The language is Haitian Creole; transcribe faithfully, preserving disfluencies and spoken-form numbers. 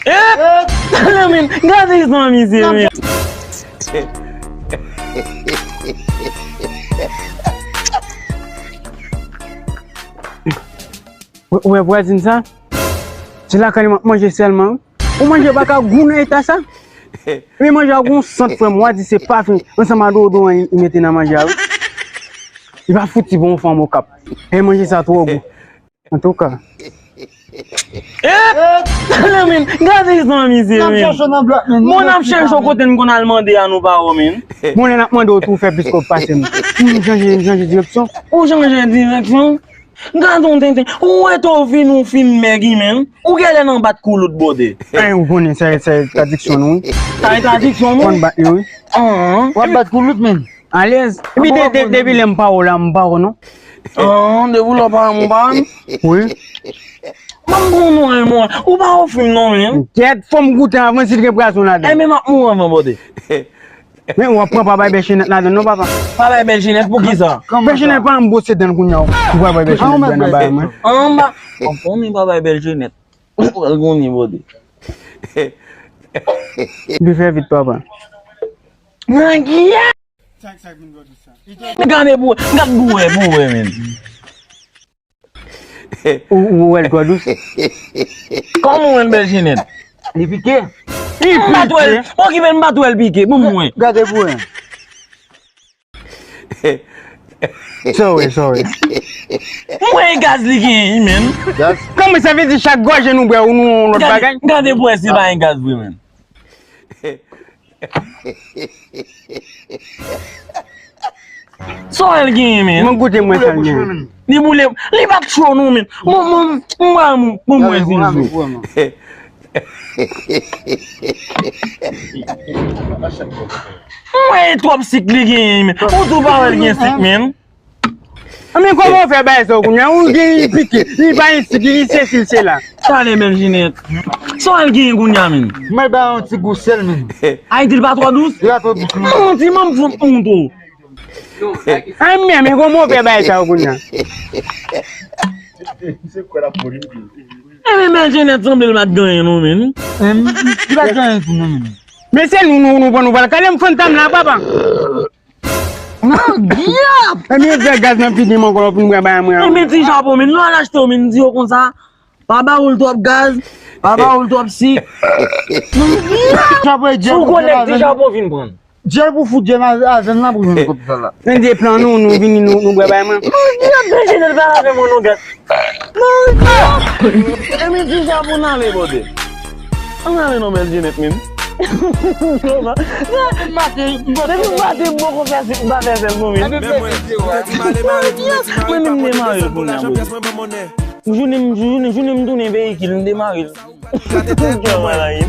Eh! Tande men, gade jan misye men. Ou wè vwazin sa? Se lakay li m ap manje sèlman wi. Ou manje pa ka gou nan eta sa? Men manje a gon sant frè m, w a di se pafen ansanm a deodoran li mete nan manje a wi. Li pa fouti bon fanm okap. E manje sa twò gou. Antouka. Eh! Tande men, gade jan misye men. N ap chèche w nan blòk men. Bon, n ap chèche w kote n konn al mande a nou pa wè men. Bon, lè n ap mande w tou, w fè plis kòb pase m. M chanje, m chanje direksyon. Ou chanje direksyon? Gade yon tenten. Ou wè tou w vin, ou fin mègi men. Ou genlè nan bat koulout bòde. Ay, ou konnen sa, sa tradiksyon nou wi. Sa tradiksyon nou? Konn bat yo wi. Anhan. W ap bat koulout men. Alèz. Epi de, de, depi lè m pa wè w la, m pa wè w non. Ah, depi lè w pa wè m, ou pa wè m? Wi. Ban m pran non, men, ou pa ofri m non, men. Kèt, fò m goute avan si l gen pwazon ladan. Enben, m ap mouri anvan bòde. Men w ap pran pa bay bèl chenèt ladan non, papa. Pa bay bèl chenèt pou ki sa? Bèl chenèt pa m bwose dan l kounye a. Ou pa bay bèl chenèt bwè nan bagay mwen. Anba. Ou konnen pa bay bèl chenèt. Ou pral konnen bòde. Li fè vit, papa. Nan kiyè? Gade pou, gad pou wè, pou wè, men. Ou, ou wè l twò dous? Kòman ou wè l bèl chenèt? Li pike. Li pike. M pa t wè l. Okipe m, m pa t wè l pike. Bon, mwen. Gade pou wè. Sorry, sorry. Mwen e gaz li genyen, men. Gaz? Kòman sa vle di chak gòje nou bwè ou nou yon lòt bagay? Gade pou wè si l pa gen gaz vre, men. Sa w wè l genyen, men? Mwen goute mwen sa l genyen. Li boule, li pa t cho non, men. Mwen, mwen, mwen, mwen, mwen, mwen, mwen, mwen. Mwen, e twòp sik li genyen, men. Ou tou pa wè l gen sik, men. Anben, kòman w fè bay sa w kounye a? Ou gen li pike, li pa gen sik, li sesi, l sela. Talè bèl Jenèt. Sa w wè l genyen kounye a, men? Mwen bay yon ti gou sèl, men. Ayiti, l pa twò dous? Li pa twò dous, non. Yon ti manm fon pou tou. Ay, men, men, kòman w fè bay sa w kounye a? Enben, bèl Jenèt sanble l pa t genyen, non, men. Li pa t genyen tou, non, men. Men se nou, nou, nou, nou pral kale m fantan la, papa. Nan dyab! Ebyen, fè gaz nan figi m ankò, lè w fin bwè bay mwen an. Ebyen, ti Japon, men, lè w al achte w, men, di yo konsa, pa ba w l twòp gaz, pa ba w l twòp sik. Nan dyab! Si w konnen ti Japon vin pran. Jèl pou fout jèl avè n la pou jwenn kòb sa la. Men de plan nou, nou vini, nou, nou bwè bay mwen. Nan dyab, bèl Jenèt pa avè mwen, non, gad. Nan dyab! Ebyen, ti Japon n ale, bòde. Ann ale non, bèl Jenèt, men. Depi m maten, m poko fè sik, m pa fè sèl pou mwen. Men m demare kounye a, bro. Jounen m, jounen, jounen m tounen veyikil, m demare l. Kè mwen la ye.